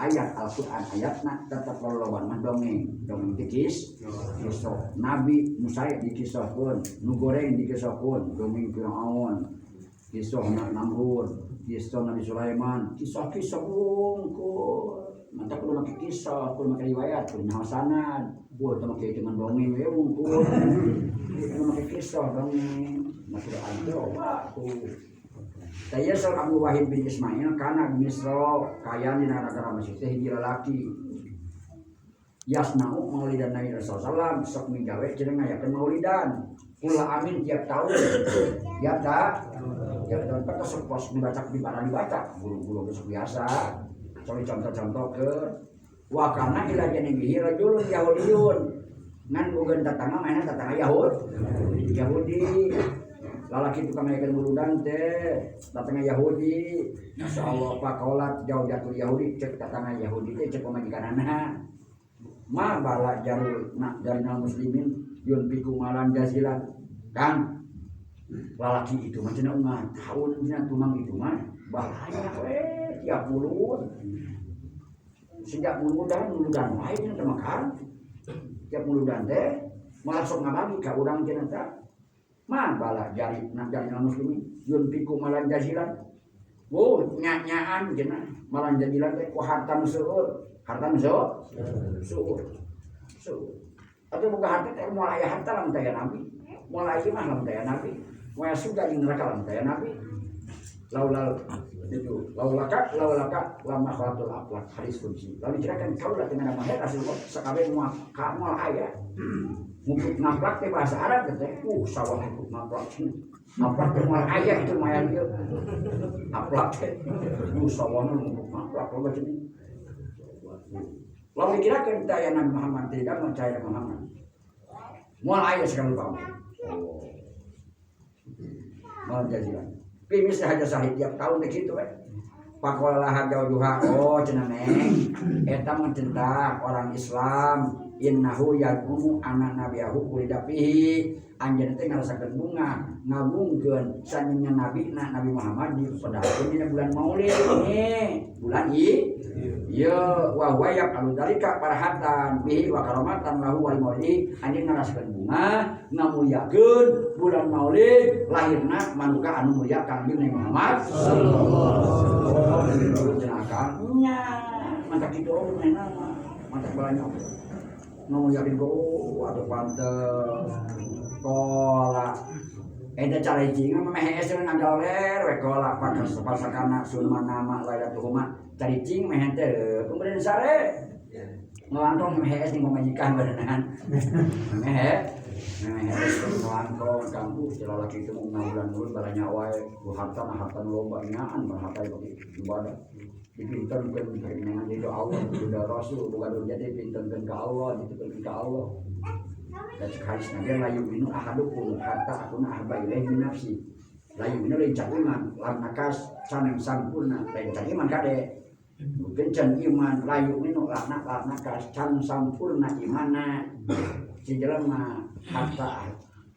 Ayat Al-Qur'an ayatna tetep loloban mah dongeng. Dongeng teh kisah. Nabi Musa dikisahkeun, nu goreng dikisahkeun, dongeng Firaun, kisah Namrud, kisah Nabi Sulaiman, kisah-kisah wungkul. Mantap kudu make kisah, kudu make riwayat, kudu nyaho sanad. Wah, teu make dengan dongeng we wungkul. Kudu make kisah dongeng. Nah, Quran teh loba tuh. Tayyasal Abu Wahid bin Ismail kana Misra kaya di negara Mesir teh hiji lalaki. Yasna'u maulidan Nabi sallallahu alaihi wasallam sok migawe cenah ngayakeun maulidan. Kula amin tiap tahun. Tiap tiap tahun pak sok pos dibaca di barang dibaca guru-guru besok biasa. Sok contoh-contoh ke wa kana ila janibihi rajulun yahudiyun. Ngan boga tetangga mainan tetangga Yahudi. Lalaki tukang ngayakeun muludan teh tetangga Yahudi. Masya Allah pakolat jauh jatuh Yahudi cek tetangga Yahudi teh cek pamajikanana. Ma bala jarul nak jarinal muslimin yunfiku malan jazilan. Kang lalaki itu mah cenah ungah tahun cenah tumang itu mah bahaya we tiap mulut. Sejak muludan muludan wae cenah teh makan. Tiap muludan teh malah sok ngabagi ka urang cenah teh. Ma bala jari nak jarinal muslimin yunfiku malan jazilan. Wo nya-nyaan cenah malan jazilan teh ku harta nu seueur. Harta nu seueur. Seueur. Seueur. Atuh boga harta teh moal aya harta lamun teh aya nabi. Moal aya imah lamun teh aya nabi. Moal surga jeung neraka lamun teh aya nabi. Laulal itu laulaka laulaka lama khalatul aflak hadis kunci. Lalu diceritakan kaulah dengan nama Rasulullah sakabeh moal ka moal aya. Mungkin ngaplak teh bahasa Arab teh, sawah itu ngaplak. Ngaplak teh moal aya itu lumayan ieu. Ngaplak teh. Sawah nu ngaplak loba cenah. Lalu dikirakan teh aya Nabi Muhammad tidak percaya Muhammad. Moal aya sekali bang. Oh. Moal jaziran. Pimis saja sahih tiap tahun teh kitu we. Pakola jauh oh cenah neng. Eta mah tentang orang Islam innahu yadumu anak nabiyahu ulida fihi anjeunna teh ngarasakeun bunga ngagungkeun sanyanya nabi na Nabi Muhammad dipedakeun dina bulan Maulid nih bulan i ieu wa huwa yaqalu dzalika farhatan bihi wa karamatan lahu wa maulidi anjeun ngarasakeun bunga ngamuliakeun bulan Maulid lahirna manuka anu mulia Kangjeng Nabi Muhammad sallallahu alaihi wasallam nya mantap kitu mainna mah mantap balanya ngamuliakeun go atuh pantes kola eta cara cing mah meh hese ngagaler we kola pakas pasakana sunma nama lailatuhuma cari cing meh teh kemudian sare ngelangkong meh hese jeung pamajikan beneran meh meh hese ngelangkong kampus lalaki itu mau bulan-bulan balanya wae ku harta mah harta nu loba nyaan mah harta bagi ibadah dipintenkeun dengan ridho Allah ridho Rasul bukan jadi dipintenkeun ka Allah dititenkeun ka Allah. Dan hadis Nabi la yu'minu ahadukum hatta akuna ahabba ilaihi min nafsi. La yu'minu lain can iman, lam nakas can sampurna, lain can iman kade. Mungkin can iman la yu'minu lam nakas can sampurna imana. Si jelema hatta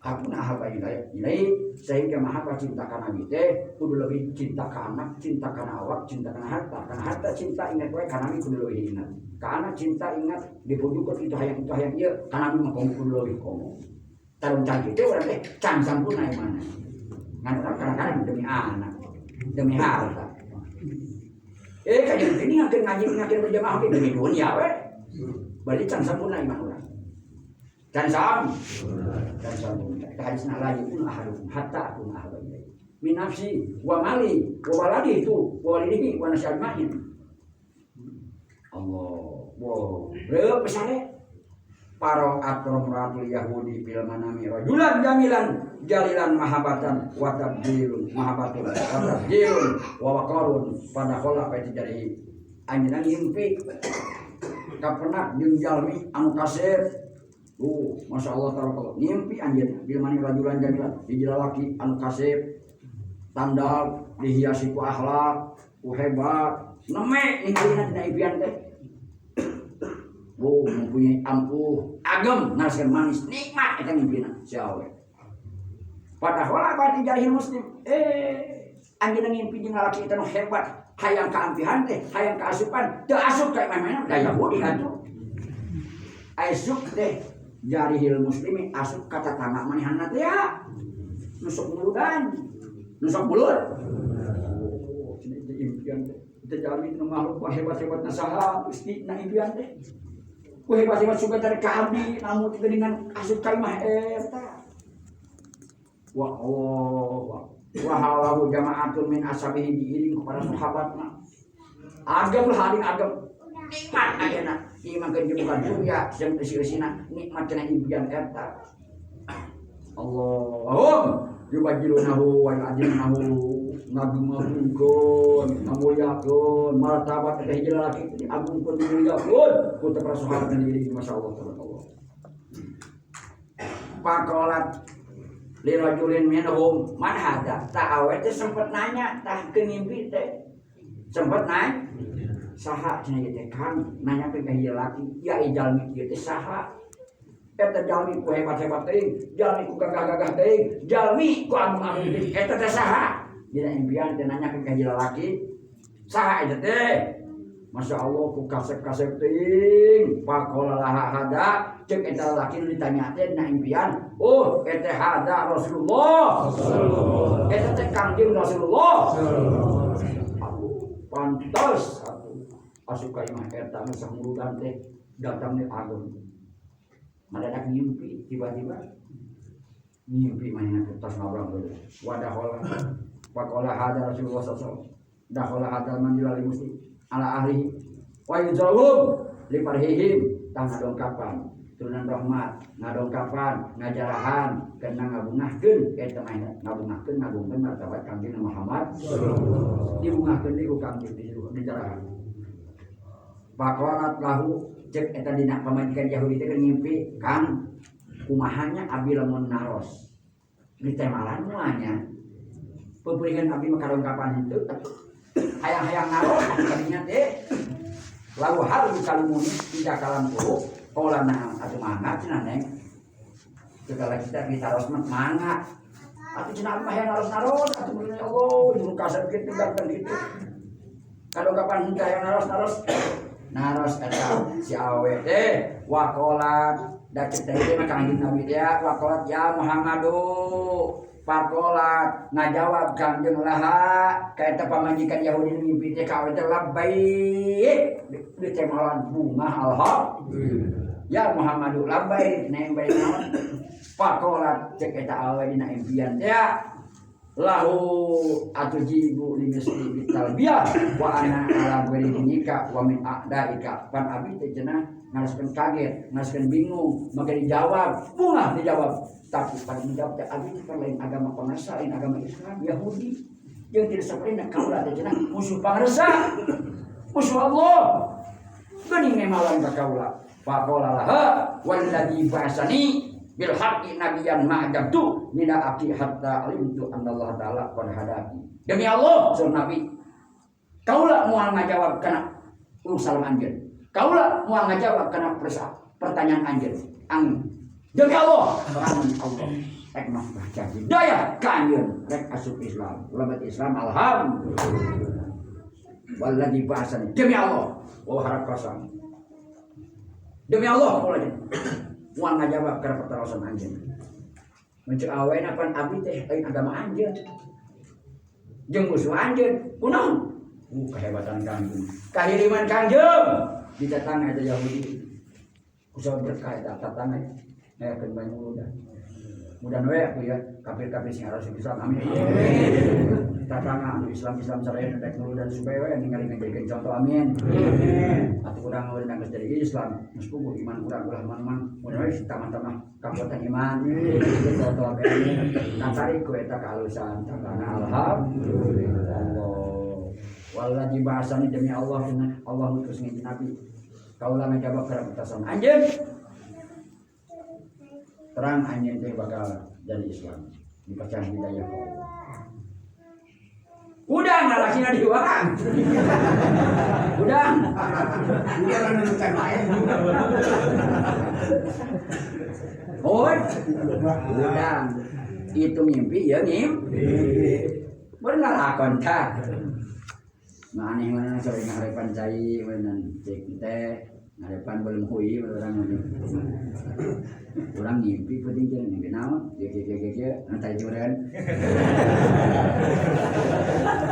akuna ahabba ilaihi sehingga mahabbah cinta ka Nabi teh kudu lebih cinta ka anak, cinta kana awak, cinta kana harta. Kana harta cinta ingat wae ka Nabi kudu lebih ingat. Ka anak cinta ingat dipujukeun itu hayang ieu ka Nabi mah komo kudu leuwih komo. Tarung can kitu urang teh can sampurna imana. Ngan urang kadang-kadang demi anak, demi harta. Kajian ini ngakeun ngaji ngakeun berjamaah oge demi dunia we. Berarti can sampurna iman urang. Can sam. Can sampurna. Eta hadisna la yu'minu ahadukum hatta akuna ahabba ilaihi min nafsi wa mali wa waladi itu wa walidihi wa nasi ajmain. Allah. Wow. Reup pesare. Paro atromratul Yahudi fil manami rajulan jamilan jalilan mahabbatan wa tabdilun mahabbatun wa tabdilun wa waqarun pada khola pa jadi anjeunna ngimpi kapenak jeung jalmi anu kasep. Masya Allah taala ngimpi anjeunna bil manami rajulan jamilan hiji lalaki anu kasep tandal dihiasi ku akhlak ku hebat neme ningalina dina impian teh. Oh, mempunyai ampuh agem ngasih manis nikmat eta ngimpina si awe. Padahal abadi jarih muslim anjeunna ngimpi jeung lalaki eta nu hebat Hayang kaampihan teh, hayang kaasupan, teu asup ka imah-imahna da Yahudi atuh. Asup teh jarihil muslimi asup ka tatangga manehna teh ya. Nusuk muludan. Nusuk mulur. Oh, cenah teh impian teh. Teh jalmi nu makhluk hebat-hebatna saha Gusti na impian teh. Ku hebat-hebat sugan teh ka abdi namun teh geuningan asup ka imah eta. Wa Allah wa halahu jama'atun min ashabihi diiring kepada sahabatna. Agam lah haring agam. Nikmat ayeuna ieu mah geus bukan dunya jeung eusi-eusina nikmat cenah impian eta. Allahum yubajilunahu wa yu'adzimunahu ngagungkeun ngamuliakeun martabat teh hiji lalaki diagungkeun dimuliakeun ku teh para sahabat diiring masyaallah tabarakallah. Faqalat lirajulin minhum man hada tah awe teh sempet nanya tah ke ngimpi teh sempet nanya saha cenah ieu teh Kang nanya ke hiji lalaki ya jalmi ieu teh saha eta jalmi ku hebat-hebat teuing jalmi ku gagah-gagah teuing jalmi ku agung-agung teuing eta teh saha dina impian teh nanya ke hiji lalaki saha eta teh Masya Allah ku kasep-kasep teuing faqala laha hada cek eta lalaki nu ditanya teh dina impian oh eta hada Rasulullah eta teh Kangjeng Rasulullah pantes atuh asup ka imah eta nu samuludan teh datang di agung mendadak ngimpi tiba-tiba ngimpi manehna teh tos ngobrol deui wadahola faqala hada Rasulullah sallallahu alaihi wasallam dakhala hadal manzila li muslim ala ahli wa yuzawum li farhihim tah ngadongkapan turunan rahmat ngadongkapan ngajarahan kena ngabungahkeun eta mah ngabungahkeun ngagungkeun martabat Kangjeng Muhammad dibungahkeun deui ku Kangjeng di jarahan faqalat lahu cek eta dina pamajikan Yahudi teh ngimpi Kang kumahanya abi lamun naros ditemalan moalnya peupeurihan abi mah kadongkapan henteu hayang-hayang naros kadinya teh lalu hal kalimuni tidak kalam tuh qala na'am atuh mangga cenah neng segala kita ditaros mah mangga atuh cenah mah hayang naros-naros atuh bener ya Allah juru kasar kitu ganteng kitu kadongkapan henteu hayang naros-naros naros eta si awe teh waqalat da cek teh mah Kangjeng Nabi teh waqalat ya Muhammadu faqalat ngajawab Kangjeng laha ka eta pamajikan Yahudi mimpi teh ka awe teh labbaik ditemalan bunga alhamdulillah ya Muhammadu labbaik neng bae naon faqalat cek eta awe dina impian teh lahu atujibu limisli bitalbiyah wa ana ala ghairi dinika wa min a'daika pan abi teh cenah ngaraskeun kaget ngaraskeun bingung maka dijawab bunga dijawab tapi pan dijawab teh abi teh lain agama pangresa lain agama Islam Yahudi jeung tidak saperina kaula teh cenah musuh pangresa musuh Allah geuning nemalan ka kaula faqala laha walladzi ba'asani bil haqqi nabiyyan ma ajabtu nida'ati hatta alimtu anna Allah ta'ala qad hadani. Demi Allah, sur Nabi, kaula moal ngajawab kana urusan anjeun. Kaula moal ngajawab kana pertanyaan anjeun. Angin. Demi Allah, lamun Allah rek mah baca hidayah ka anjeun, rek asup Islam. Lebet Islam alhamdulillah. Walladzi ba'asani. Demi Allah, wa harap kasam. Demi Allah kaula moal ngajawab kana pertarosan anjeun. Mun cek awena pan abdi teh lain agama anjeun. Jeung musuh anjeun, kunaon? Kehebatan Kangjeng. Kahiriman Kangjeng di tetangga eta Yahudi. Kusabab berkah eta tetangga. Ngayakeun bae muludan. Mudah we aku ya kafir-kafir sing harus Islam amin. Tetangga anu Islam-Islam saraya rek muludan supaya we ningali ngajadikeun contoh amin. Atuh urang mah geus jadi Islam, geus puguh iman urang ulah man-man. Mudah we tamah-tamah kakuatan iman. Contoh amin. Katarik ku eta kahalusan tetangga alhamdulillah. Walladzi ba'asani demi Allah Allah ngutus ngin Nabi. Kaula ngajawab kana petasan anjeun. Terang anjeun teh bakal jadi Islam. Dipacang hidayah ku Allah. Udah ngalakina di urang. Udah. Udah anu teh lain. Oh. Udah. Itu mimpi ya ngimpi. Bener ngalakon tah. Nu aneh mana sore ngarepan cai mana cek teh ngarepan belum hui urang urang ngimpi penting cenah ngimpi naon kieu kieu kieu kieu nanti curen.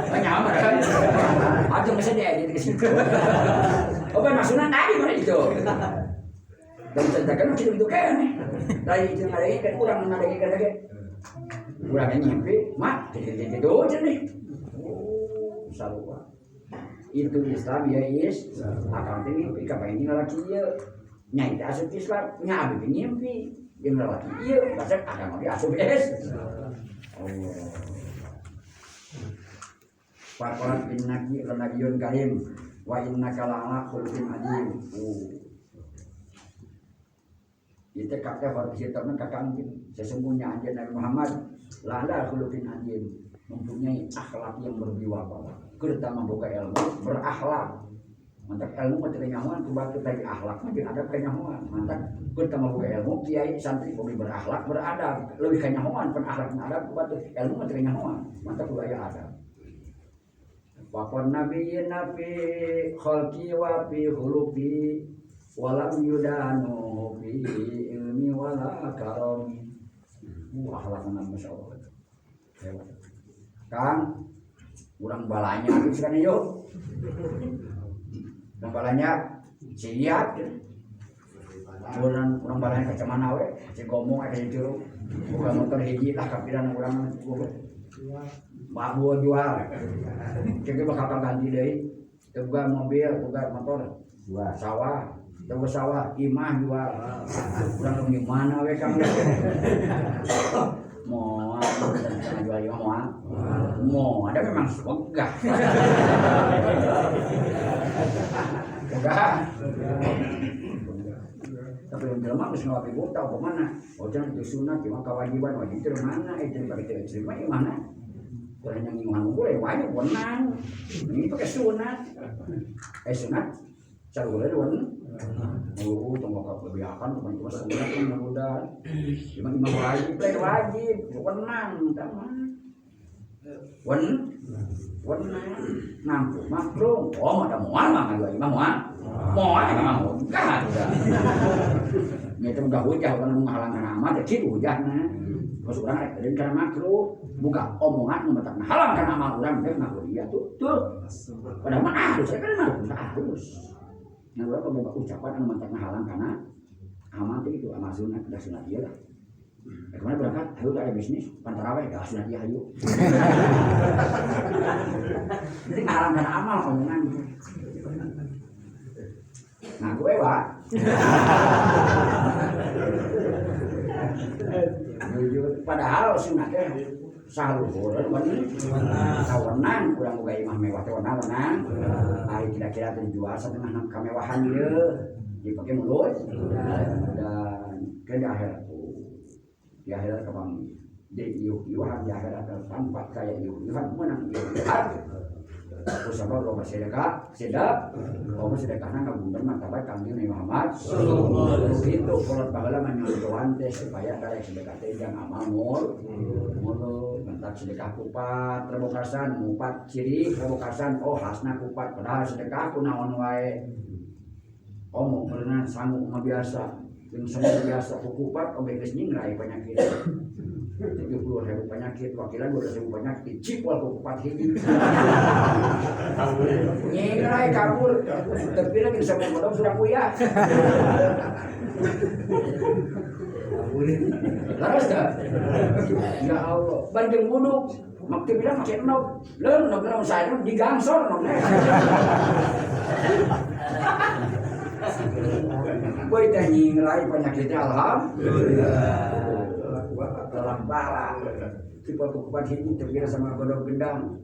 Banyak amat kan. Atau bisa diedit ke situ. Oh, kan maksudnya tadi mana itu. Dan ceritakan gitu gitu kan. Dari itu ngadengin kurang ngadengin lagi. Kurangnya ngimpi, mak gitu gitu aja nih. Oh, sarua. Itu Islam ya is. Akang teh ngimpi kapan ini lalaki ieu. Nya itu asup Islam, nya abdi ngimpi jeung lalaki ieu, basek akang oge asup is. Allah. Faqalat innaki lanabiyyun karim wa innaka la'ala khuluqin adzim. Itu kata hitopna ka Kangjeng. Sesungguhnya anjeun Nabi Muhammad la'ala khuluqin adzim, mempunyai akhlak yang berwibawa. Keur membuka ilmu berakhlak. Mantap ilmu mah teu nyahoan ku batur tadi akhlak mah jeung adab kanyahoan. Mantap keur membuka ilmu kiai santri boga berakhlak beradab. Leuwih kanyahoan pan akhlak jeung adab ku batur ilmu mah teu nyahoan. Mantap kudu aya adab. Waqon nabiyyin fi khalqi wa fi khuluqi walam yudanu fi ilmi wala karami. Akhlakna masyaallah. Hebat. Kang urang balanya geus kan yuk. Urang balanya siap. Urang balanya ka mana we? Cigomong aya ka curug. Buka motor hiji lah kapiran urang goblok. Babu jual. Jadi bakal ganti deui. Teu boga mobil, boga motor, jual sawah, teu boga sawah, imah jual. Urang di mana we Kang? Moal jual imah moal. Moal ada memang wegah. Wegah. Tapi yang jelema geus ngawapi buta apa mana? Oh jangan itu sunat, cuma kewajiban wajib itu mana? Itu pakai terima mana? Kurang yang ngimuhan unggul ya wajib wenang. Ini pakai sunat. Sunat sarula wenang. Oh, tong kebiakan cuma itu sunat kan udah. Cuma imam wajib, lain wajib, wenang tah mah. Wenang nampu makruh. Oh, ada moal mah dua imam moal. Moal imam hujah udah. Nya teh udah hujah urang ngahalangan amal teh kitu hujahna. Terus urang rek teh kana makruh, buka omongan nu matak ngahalang kana amal urang teh makruh ieu tuh. Tuh. Padahal mah harus kan mah harus. Nah, urang boga ucapan anu matak ngahalang kana amal teh itu amal sunat, dah sunat ieu lah. Kemana berangkat? Ayo ada bisnis, pan taraweh, dah sunat ieu hayu. Jadi ngahalang kana amal omongan. Nah, gue Pak. Jujur, padahal sunatnya saluhur wenang, urang boga imah mewah teh wenang. Ari kira-kira teh jual satengah kamewahan ieu dipake mulut dan ke di akhirat. Di akhirat kapanggih. Di iuh-iuhan di akhirat tempat kaya iuh-iuhan menang iuh-iuhan. Kusabab loba sedekah, sedap, loba sedekahna ngabunder martabat Kangjeng Nabi Muhammad sallallahu alaihi wasallam. Kitu kolot baheula mah nyontohan teh supaya karek sedekah teh jang amal mulut, mentak sedekah kupat, rebokasan ngupat ciri, rebokasan oh khasna kupat padahal sedekah kunaon wae. Omong berenang sangu mah biasa, jeung sangu biasa ku kupat oge geus nyingrai penyakit. 70.000 penyakit, wakilan 12.000 penyakit, cipol ku kupat hiji. Nyingrai kabur, tapi lagi sampai godong sudah puyah. Laras dah. Ya Allah, bandeng buduk, makti bilang make enog, leung nog lamun saya digangsor nog. Boy teh nyingrai penyakitnya alhamdulillah. Dalam bala tipe kukupan hiji terkira sama godog gendang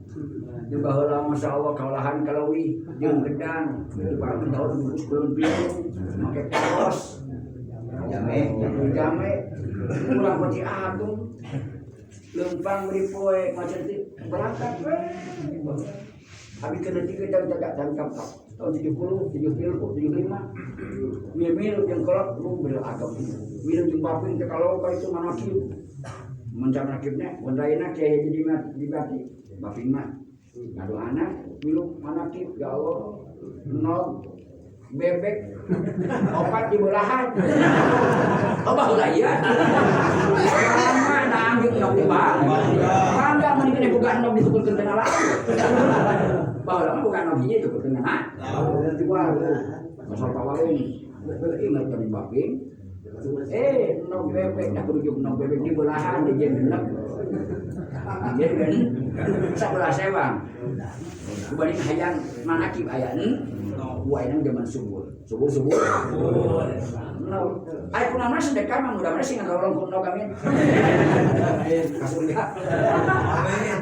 jeung baheula masyaallah kaolahan kaleuwih jeung gedang dibareng daun bungkus kulon piung make kaos jame jame urang peti agung leumpang beri poe macam teh berangkat we abi kena tiga jam tagak tangkap tahun 70, 75, 75 mil-mil jeung kolot lu beri agam mil jeung bapin teh kalau ka itu manakib mencam nakibnya wendaina kiai jadi dibati bapin mah Ngadoana milu manakib ya Allah nog bebek opat di belahan. Oh baheula ieu. Mana anjeun nog di bang. Bangga mun dikene boga nog ditukulkeun kana laut. Baheula mah boga nog hiji ditukulkeun kana. Masal pawarung. Ingat kami baping. Nog bebek dah kudu nog bebek di belahan di jeung genep. Jeung genep sabelah sewang. Dibanding hayang manakib aya buayana zaman subur. Subur. No. Ai kunaon sedekah mah mudah-mudahan sing ngagolong ku nog amin. Ka surga. Amin.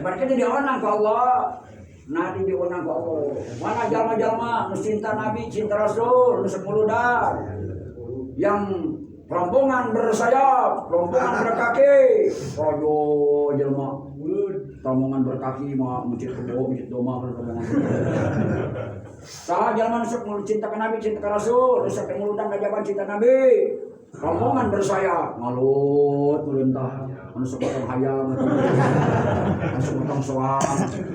Mereka dionang ku Allah. Nabi dionang ku Allah. Mana jalma-jalma nu cinta Nabi, cinta Rasul, nu sepuluh. Yang rombongan bersayap, rombongan berkaki. Rojo jelma. Rombongan berkaki mah mencit kebo, mencit domba, rombongan. Salah jalma nu sok cinta ka Nabi, cinta ka Rasul, nu sok muludan ngajaban cinta Nabi. Rombongan bersayap, ngalut melintah, anu sok potong hayam, anu sok potong soang.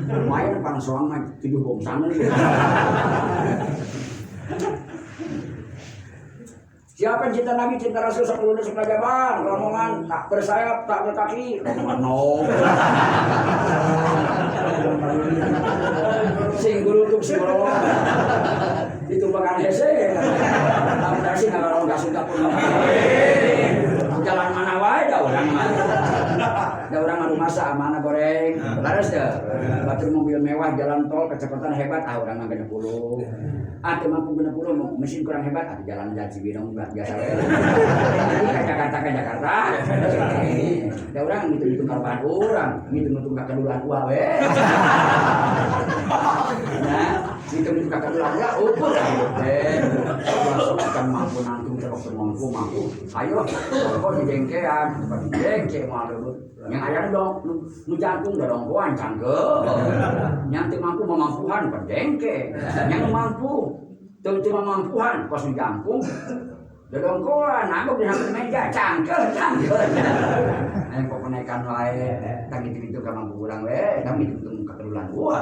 Lumayan pang soang mah 7 bongsana. Siapa yang cinta Nabi, cinta Rasul, sok lulus sok ngajaban, rombongan tak bersayap, tak berkaki, rombongan no. Sing gulutuk sing golong. Ditumpangan hese. Lamun sing ngarong gak pun. Jalan mana wae da urang mah. Da urang mah rumasa amanah goreng. Laras teu. Batur mobil mewah jalan tol kecepatan hebat ah urang mah 60. Ah teu mampu 60 mesin kurang hebat ah jalan jalan Cibinong biasa we. Ke Jakarta ke Jakarta. Da urang ngitung-ngitung karoban urang, ngitung-ngitung ka kadulaan uang we. Nah, ngitung-ngitung ka kadulaan uang ukur teh. Kan mampu nangtung terus mampu mampu. Ayo, kok dijengkean, tempat dijengke mah leuweut. Yang aya dong nu jangkung da dongkoan cangkeul. Yang teu mampu mamampuhan padengke. Yang mampu teu teu mamampuhan kos nu jangkung. Da dongkoan nanggung di samping meja cangkeul cangkeul. Aya kok kenaikan wae tang gitu-gitu ka mampu urang we, tang gitu-gitu ka kedulan gua.